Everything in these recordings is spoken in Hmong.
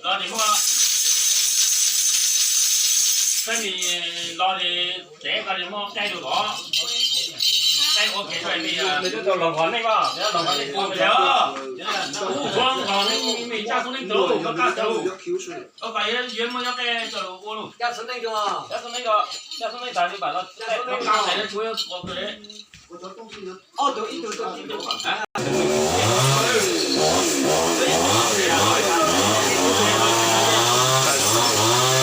Los nim muaj, peb nim los nim tsev ko nim muaj caij lus los, caij ua kev cai li, los nqos nej os, los nqos nej ua kev os, ua nqos nej me caj xub neej tug, koj kaj tug, koj yuav muaj nyob caij coj lus ua lus, caj xub neej, caj xub neej tas li pam los, ua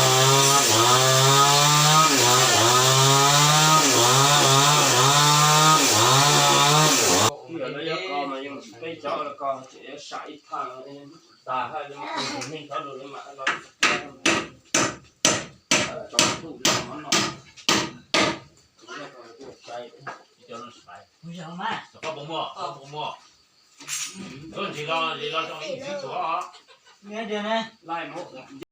Cov ko tseem yuav sam ib thaj tag hab, neeg cov lus li mas los tso ntuj li mov no. Ntsis los, ntsis los zoo ib ntsis tsuav os. Laij muab